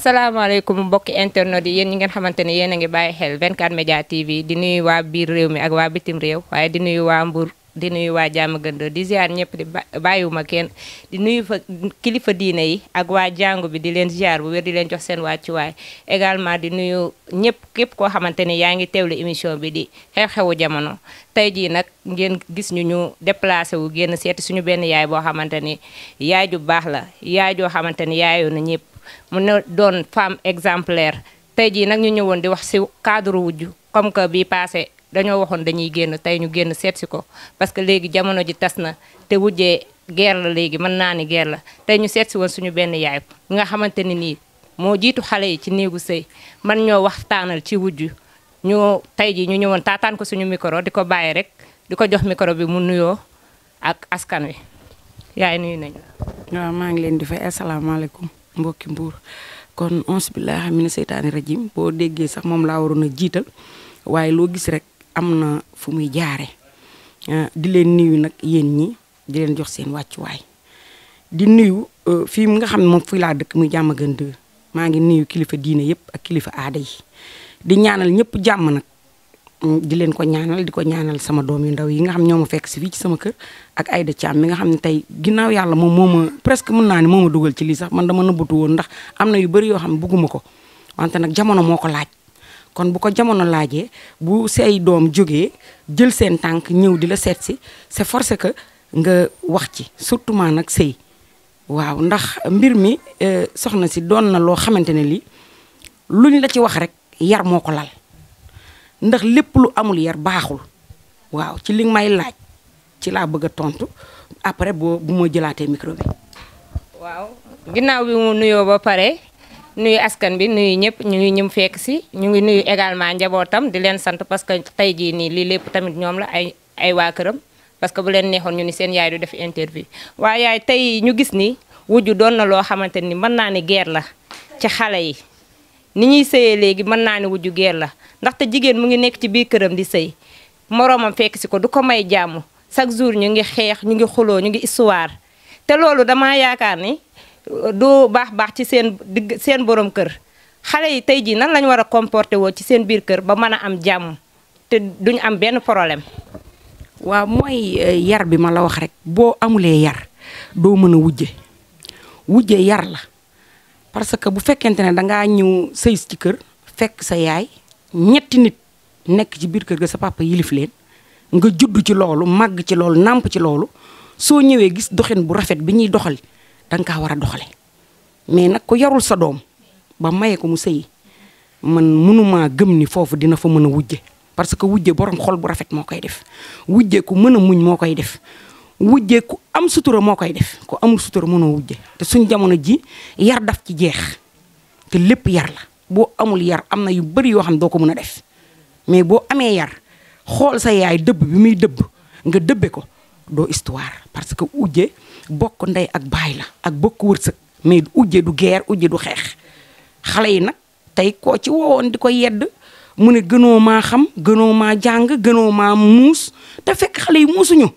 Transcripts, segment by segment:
salaamaaleykum mbokki internet yi yéen ñi ngeen xamante ne yéen a ngi bàyyi xel 24 Média TV di nuyu waa biir réew mi ak waa bitim réew waaye di nuyu waa Mbour di nuyu waa Diamaguène di ziar ñëpp di bàyyiwuma kenn di nuyu fa kilifa diine yi ak waa jàngu bi di leen ziar bu wér di leen jox seen wàccuwaay également di nuyu ñëpp képp koo xamante ne yaa ngi teewlu émission bi di xew-xewu jamono tey jii nag ngeen gis ñu déplacé wu génn seeti suñu benn yaay boo xamante ni yaay ju baax la yaay joo xamante ni yaayoo na ñëpp mu ne doon femme exemplaire tey jii nag ñu ñëwoon di wax ci cadre wujju comme que bii passé dañoo waxoon dañuy génn tey ñu génn seet si ko parce que léegi jamono ji tas na te wujjee guerre la léegi mën naa ni guerre la tey ñu seet si woon suñu benn yaay nga xamante ni nii moo jiitu xale yi ci néegu sëy man ñoo waxtaanal ci wujju ñu tey jii ñu ñëwoon taataan ko suñu micro di ko bàyyi rek di ko jox micro bi mu nuyoo ak askan wi yaay nuyu nañu la. waaw maa ngi leen di fay asalaamaaleykum mbokki Mbour kon ons billahi mina seytaani rajim boo déggee sax moom laa waroon a jiital waaye loo gis rek am na fu muy jaare di leen nuyu nag yéen ñi di leen jox seen wàccuwaay di nuyu fii mu nga xam ne moom fii laa dëkk muy Diamaguène 2 maa ngi nuyu kilifa diine yëpp ak kilifa aada yi di ñaanal ñëpp jàmm nag di leen ko ñaanal di ko ñaanal sama doom yu ndaw yi nga xam ñoo ma fekk si fii ci sama kër ak Aïda Thiam mi nga xam ne tey ginnaaw yàlla moom moo ma presque mën naa ne moo ma dugal ci lii sax man dama nëbbatu woon ndax am na yu bëri yoo xam ne bugguma ko wante nag jamono moo ko laaj kon bu ko jamono laajee bu say doom jógee jël seen tànk ñëw di la seet si c'est forcé que nga wax ci surtout maa nag sëy waaw ndax mbir mi soxna si doon na loo xamante ne lii luñ la ci wax rek yar moo ko lal ndax lépp lu amul yar baaxul waaw ci li nga may laaj ci laa bëgg a tontu après bu ma jëlaatee micro bi. waaw ginnaaw bi mu nuyoo ba pare nuyu askan bi nuyu ñëpp ñu ngi ñëm fekk si ñu ngi nuyu également njabootam di leen sant parce que tey jii nii lii lépp tamit ñoom la ay waa këram parce que bu leen neexoon ñu ni seen yaay du def interview waaye yaay tey ñu gis ni wujju doon na loo xamante ni mën naa ni guerre la ci xale yi ni ñuy sëyee léegi mën naa ni wujju guerre la ndaxte jigéen mu ngi nekk ci biir këram di sëy moroomam fekk si ko du ko may jàmm chaque jour ñu ngi xeex ñu ngi xuloo ñu ngi histoire te loolu dama yaakaar ni du baax ci seen borom kër xale yi tey jii nan lañu war a comporter woo ci seen biir kër ba mën a am jàmm te duñu am benn problème. waaw mooy yar bi ma la wax rek boo amulee yar doo mën a wujje yar la parce que bu fekkente ne dangaa ñëw sëy ci kër fekk sa yaay ñetti nit nekk ci biir kër ga sa papa yilif leen nga judd ci loolu màgg ci loolu nàmp ci loolu soo ñëwee gis doxin bu rafet bi ñuy doxal danga kaa war a doxale mais nag ku yarul sa doom ba maye ko mu sëyi man mënumaa gëm ni foofu dina fa mën a wujje parce que wujje borom xol bu rafet moo koy def wujje ku mën a muñ moo koy def wujje ku am sutura moo koy def ku amul sutura mënoo wujje te suñ jamono ji yar daf ci jeex te lépp yar la boo amul yar am na yu bari yoo xam doo ko mën a def mais boo amee yar xool sa yaay dëbb bi muy dëbb nga dëbbe ko doo histoire parce que ujje bokk ndey ak baay la ak bokk wërsëg mais ujje du guerre ujje du xeex xale yi nag tey koo ci wowoon di ko yedd mu ne gënoo maa xam gënoo maa jàng gënoo maa muus te fekk xale yi muusuñu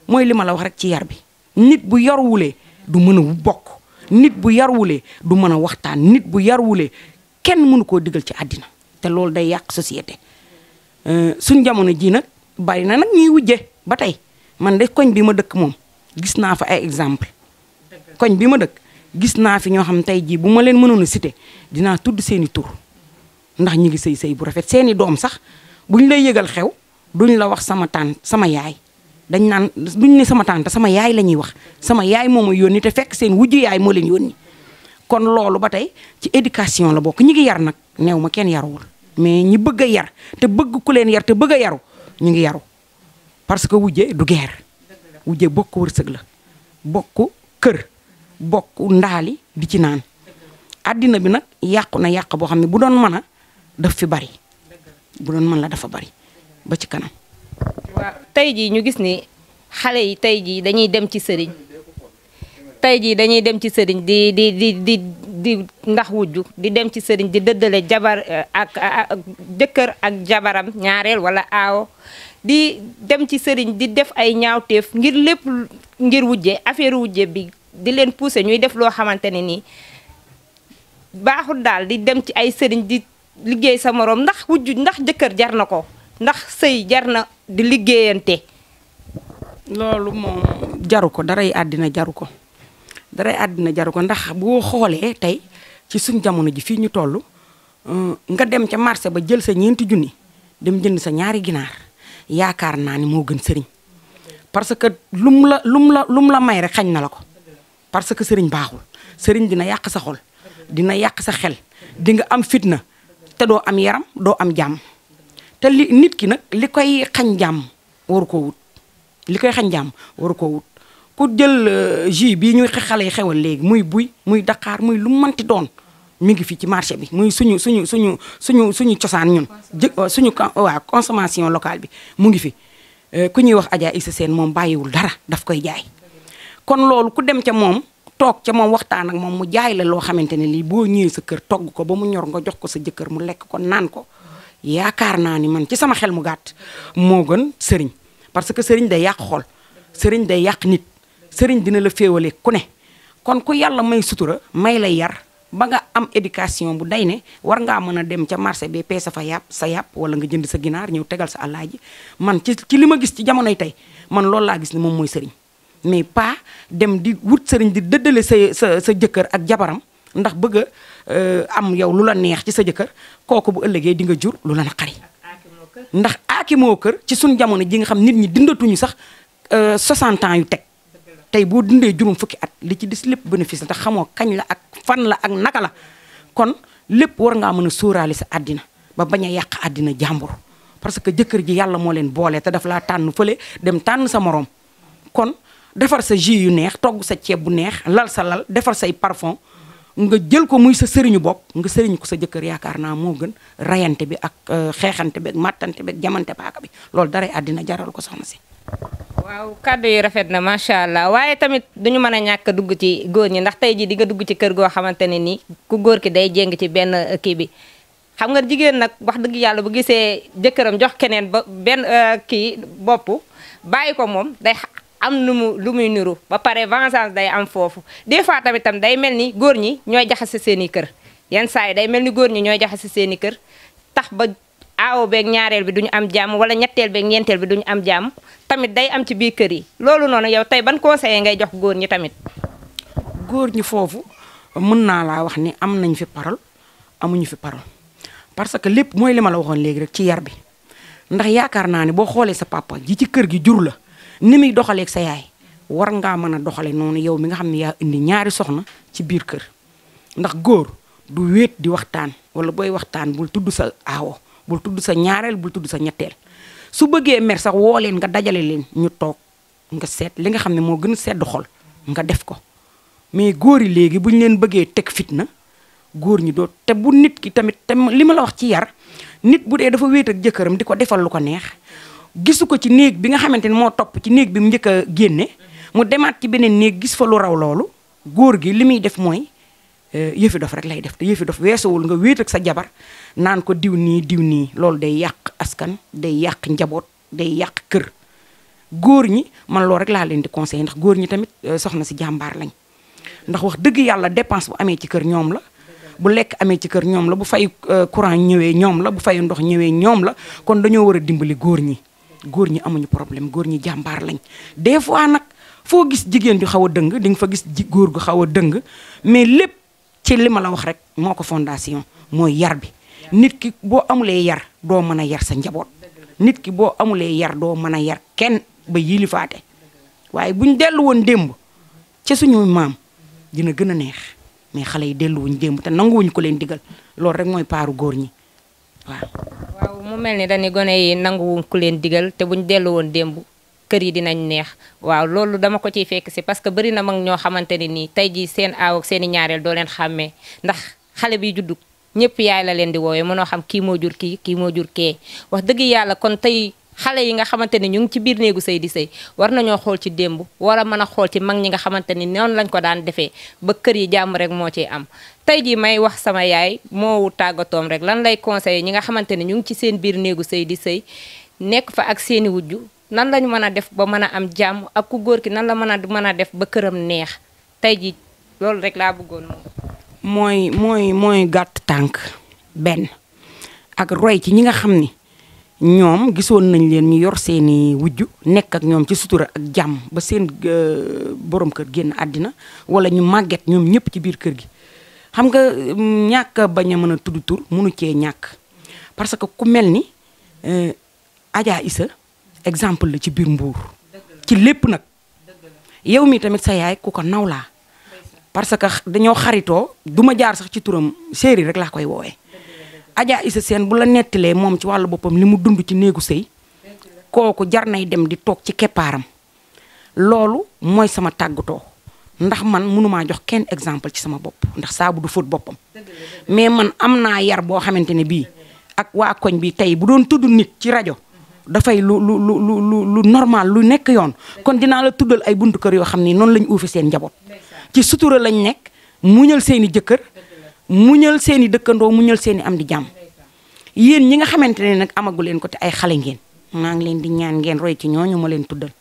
mooy li ma la wax rek ci yar bi nit bu yarwulee du mën a bokk nit bu yarwulee du mën a waxtaan nit bu yarwulee kenn mënu koo digal ci àddina te loolu day yàq société suñ jamono ji nag bari na nag ñuy wujje ba tey man de koñ bi ma dëkk moom gis naa fa ay exemple koñ bi ma dëkk gis naa fi ñoo xam tey jii bu ma leen mënoon a cité dinaa tudd seeni tur ndax ñi ngi sëy bu rafet seeni doom sax buñ lay yëgal xew duñ la wax sama tànt sama yaay dañ naan duñ ne sama tànt sama yaay la ñuy wax sama yaay moo ma yónni te fekk seen wujju yaay moo leen yónni kon loolu ba tey ci éducation la bokk ñi ngi yar nag neew ma kenn yaruwul mais ñi bëgg a yar te bëgg ku leen yar te bëgg a yaru ñu ngi yaru parce que wujje du guerre wujje bokk wërsëg la bokk kër bokk ndaali di ci naan àddina bi nag yàqu na yàq boo xam ne bu doon mën a daf fi bari bu doon mën la dafa bari ba ci kanam. waaw tey jii ñu gis ni xale yi tey jii dañuy dem ci sëriñ tey jii dañuy dem ci sëriñ di ndax wujju di dem ci sëriñ di dëddale jabar ak jëkkër ak jabaram ñaareel wala aawo di dem ci sëriñ di def ay ñaawteef ngir lépp ngir wujje affaire wujje bi di leen pousser ñuy def loo xamante ne nii baaxul daal di dem ci ay sëriñ di liggéey sa morom ndax wujju ndax jëkkër jar na ko ndax sëy jar na di liggéeyante. loolu moom jaru ko daray àddina jaru ko ndax boo xoolee tey ci suñ jamono ji fii ñu toll nga dem ca marché ba jël sa 4 junni dem jënd sa 2 ginaar yaakaar naa ni moo gën sëriñ parce que lum la may rek xañ na la ko parce que sëriñ baaxul sëriñ dina yàq sa xol dina yàq sa xel di nga am fitna te doo am yaram doo am jàmm te nit ki nag li koy xañ jàmm waru koo wut ku jël jus bii ñuy xale yi xewal léegi muy buy muy daqaar muy lu manti doon mi ngi fii ci marché bi muy suñu cosaan ñun suñu consommation locale bi mu ngi fi ku ñuy wax Adja Issa Sène moom bàyyiwul dara daf koy jaay kon loolu ku dem ca moom toog ca moom waxtaan ak moom mu jaay la loo xamante ne lii boo ñëwee sa kër togg ko ba mu ñor nga jox ko sa jëkkër mu lekk ko naan ko yaakaar naa ni man ci sama xel mu gàtt moo gën sëriñ parce que sëriñ day yàq xol sëriñ day yàq nit sëriñ dina la féewale ku ne kon ku yàlla may sutura may la yar ba nga am éducation bu day ne war ngaa mën a dem ca marché bi peese fa sa yàpp wala nga jënd sa ginaar ñëw tegal sa alaaji man ci li ma gis ci jamonoy tey man loolu laa gis ni moom mooy sëriñ mais pas dem di wut sëriñ di dëddale sa jëkkër ak jabaram ndax bëgg a am yow lu la neex ci sa jëkkër kooku bu ëllëgee di nga jur lu la naqari ndax aakimoo kër ci suñ jamono ji nga xam nit ñi dindatuñu sax 60 ans yu teg tey boo dundee juróom fukki at li ci des lépp bénéfice la te xamoo kañ la ak fan la ak naka la kon lépp war ngaa mën a sóoraale sa àddina ba bañ a yàq àddina jàmbur parce que jëkkër ji yàlla moo leen boole te daf laa tànn fële dem tànn sa moroom kon defar sa jus yu neex togg sa ceeb bu neex lal sa lal defar say parfum nga jël ko muy sa sëriñu bopp nga sëriñ ko sa jëkkër yaakaar naa moo gën rayante bi ak xeexante bi ak màttante bi ak jamante paaka bi loolu daray àddina jaral ko soxna si. waaw kàddu yi rafet na macha allah waaye tamit duñu mën a ñàkk dugg ci góor ñi ndax tey jii di nga dugg ci kër goo xamante ne nii ku góor ki day jéng ci benn kii bi xam nga jigéen nag wax dëgg yàlla bu gisee jëkkëram jox keneen ba benn kii bopp bàyyi ko moom day am lu muy niru ba pare vengeance day am foofu des fois tamit tam day mel ni góor ñi ñooy jaxase seen i kër yenn saa yi day mel ni góor ñi ñooy jaxase seen i kër tax ba aawo beeg ñaareel bi duñu am jàmm wala ñetteel beeg ñeenteel bi duñu am jàmm tamit day am ci biir kër yi loolu noonu yow tey ban conseiller ngay jox góor ñi tamit. góor ñi foofu mën naa laa wax ni am nañ fi parole amuñu fi parole parce que lépp mooy li ma la waxoon léegi rek ci yar bi ndax yaakaar naa ne boo xoolee sa papa ji ci kër gi jur la ni muy doxaleeg sa yaay war ngaa mën a doxale noonu yow mi nga xam ne yaa indi ñaari soxna ci biir kër ndax góor du wéet di waxtaan wala booy waxtaan bul tudd sa aawo bul tudd sa ñaareel bul tudd sa ñetteel su bëggee mer sax woo leen nga dajale leen ñu toog nga seet li nga xam ne moo gën a sedd xol nga def ko mais góor yi léegi bu ñu leen bëggee teg fitna góor ñi doo te bu nit ki tamit te li ma la wax ci yar nit bu dee dafa wéet ak jëkkëram di ko defal lu ko neex gisu ko ci néeg bi nga xamante ni moo topp ci néeg bi mu njëkk a génne mu demaat ci beneen néeg gis fa lu raw loolu góor gi li muy def mooy yëfi dof rek lay def te yëfi dof weesuwul nga wéet ak sa jabar naan ko diw nii loolu day yàq askan day yàq njaboot day yàq kër góor ñi man loolu rek laa leen di conseiller ndax góor ñi tamit soxna si jàmbaar lañ ndax wax dëgg yàlla dépense bu amee ci kër ñoom la bu lekk amee ci kër ñoom la bu fay courant ñëwee ñoom la bu fay ndox ñëwee ñoom la kon dañoo war a dimbali góor ñi amuñu problème góor ñi jàmbaar lañ des fois nag foo gis jigéen ju xaw a dëng di nga fa gis góor gu xaw a dëng mais lépp ci li ma la wax rek moo ko fondation mooy yar bi nit ki boo amulee yar doo mën a yar sa njaboot nit ki boo amulee yar doo mën a yar kenn ba yilifaate waaye buñ dellu woon démb ca suñu maam dina gën a neex mais xale yi delluwuñ démb te nanguwuñ ko leen digal loolu rek mooy paaru góor ñi waaw mu mel ni dañuy gone yi nanguwuñ ko leen digal te buñ dellu woon démb kër yi dinañ neex waaw loolu dama ko ciy fekk si parce que bari na mag ñoo xamante ne nii tey jii seen aaw ak seen i ñaareel doo leen xàmmee ndax xale bi juddu ñëpp yaay la leen di woowee mënoo xam kii moo jur kii moo jur kee wax dëgg yàlla kon tey xale yi nga xamante ne ñu ngi ci biir néegu sëy di sëy war nañoo xool ci démb war a mën a xool ci mag ñi nga xamante ni noonu lañ ko daan defee ba kër yi jàmm rek moo ciy am tey jii may wax sama yaay moo tàggatoom rek lan lay conseillé ñi nga xamante ne ñu ngi ci seen biir néegu sëy di sëy nekk fa ak seeni wujju nan lañu mën a def ba mën a am jàmm ak ku góor ki nan la mën a def ba këram neex tey jii loolu rek laa bëggoon moom. mooy gàtt tànk benn ak roy ci ñi nga xam ni ñoom gisoon nañ leen ñu yor seeni wujju nekk ak ñoom ci sutura ak jàmm ba seen borom kër génn àddina wala ñu màgget ñoom ñëpp ci biir kër gi xam nga ñàkk bañ a mën a tudd tur mënu cee ñàkk parce que ku mel ni Adja Issa exemple la ci biir Mbuur ci lépp nag yow mi tamit sa yaay ku ko naw laa parce que dañoo xaritoo duma jaar sax ci turam séeri rek laa koy woowee Adja Issa Sène bu la nettilee moom ci wàllu boppam li mu dund ci néegu sëy kooku jar nay dem di toog ci keppaaram loolu mooy sama tàggatoo ndax man mënumaa jox kenn exemple ci sama bopp ndax saabu du fóot boppam mais man am naa yar boo xamante ne bii ak waa koñ bi tey bu doon tudd nit ci rajo dafay lu normal lu nekk yoon kon dinaa la tuddal ay buntu kër yoo xam ni noonu lañ uufe seen njaboot ci sutura lañ nekk muñal seeni jëkkër muñal seeni dëkkandoo muñal seeni am di jàmm yéen ñi nga xamante ne nag amagu leen ko te ay xale ngeen maa ngi leen di ñaan ngeen roy ci ñooñu ma leen tuddal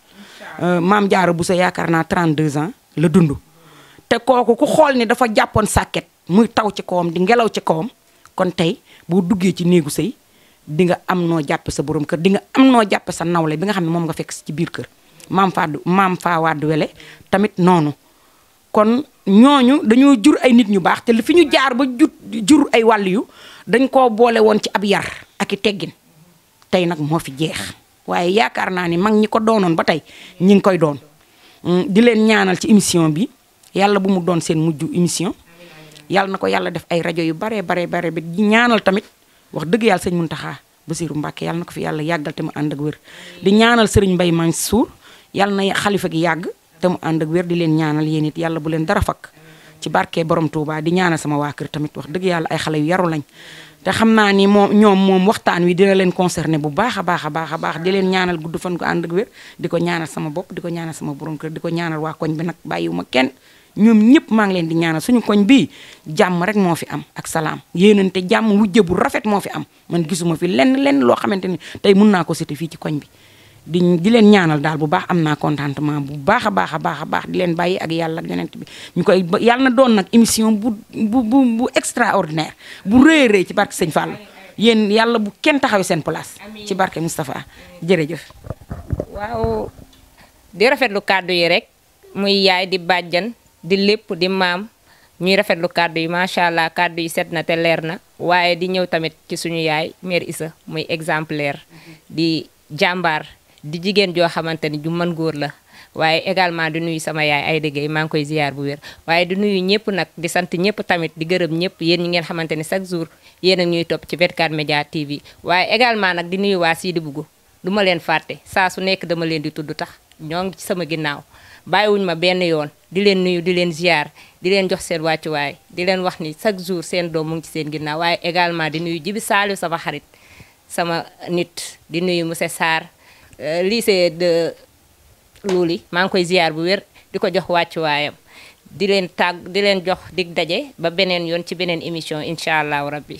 maam Jaara Buso yaakaar naa 32 ans la dund te kooku ku xool ni dafa jàppoon sàkket muy taw ci kawam di ngelaw ci kawam kon tey boo duggee ci néegu sëy di nga am noo jàppe sa borom kër di nga am noo jàppe sa nawle bi nga xam ne moom nga fekk ci biir kër maam faa wàddu wele tamit noonu kon ñooñu dañoo jur ay nit ñu baax te fi ñu jaar ba jur ay wàll yu dañ koo boole woon ci ab yar ak i teggin tey nag moo fi jeex waaye yaakaar naa ni mag ñi ko doonoon ba tey ñi ngi koy doon di leen ñaanal ci émission bi yàlla bu mu doon seen mujj émission yàlla na ko yàlla def ay rajo yu bare bi di ñaanal tamit wax dëgg yàlla sëñ Muntaxa Basiru Mbàkke yàlla na ko fi yàlla yàggal te mu ànd ak wér di ñaanal sëriñ Mbay Mansuur yàlla na xalifa gi yàgg te mu ànd ak wér di leen ñaanal yéen it yàlla bu leen dara fakk ci barke borom Touba di ñaanal sama waa kër tamit wax dëgg yàlla ay xale yu yaru lañ te xam naa ni moom waxtaan wi dina leen concerné bu baax a baax di leen ñaanal gudd fan ko ànd ak wér di ko ñaanal sama bopp di ko ñaanal sama borom kër di ko ñaanal waa koñ bi nag bàyyiwuma kenn ñoom ñëpp maa ngi leen di ñaanal suñu koñ bii jàmm rek moo fi am ak salaam yéenante jàmm wujje bu rafet moo fi am man gisuma fi lenn loo xamante ni tey mun naa ko cité fii ci koñ bi di leen ñaanal daal bu baax am naa contentement bu baax a baax di leen bàyyi ak yàlla ak yonent bi ñu koy yàlla na doon nag émission bu extraordinaire bu rëy ci barke Sëñ Fallou yéen yàlla bu kenn taxaw seen place ci barke Moustapha jërëjëf. waaw di rafetlu kàddu yi rek muy yaay di bàjjan di lépp di maam ñuy rafetlu kàddu yi macha allah kàddu yi set na te leer na waaye di ñëw tamit ci suñu yaay mère Issa muy exemplaire di jàmbaar. di jigéen joo xamante ni ju mën góor la waaye également di nuyu sama yaay ay dëggee maa ngi koy ziyaar bu wér waaye di nuyu ñëpp nag di sant ñëpp tamit di gërëm ñëpp yéen ñi ngeen xamante ni chaque jour yéen a ñuy topp ci 24 Média TV waaye également nag di nuyu waa Sidi Bougou du ma leen fàtte saa su nekk dama leen di tudd tax ñoo ngi ci sama ginnaaw bàyyiwuñ ma benn yoon di leen nuyu di leen ziyaar di leen jox seen wàccuwaay di leen wax ni chaque jour seen doom mu ngi ci seen ginnaaw waaye également di nuyu Jibi Saliou sama xarit sama nit di nuyu monsieur Sarr lycée de Louli maa ngi koy ziar bu wér di ko jox wàccuwaayam di leen jox dig daje ba beneen yoon ci beneen émission incha allahu rabbi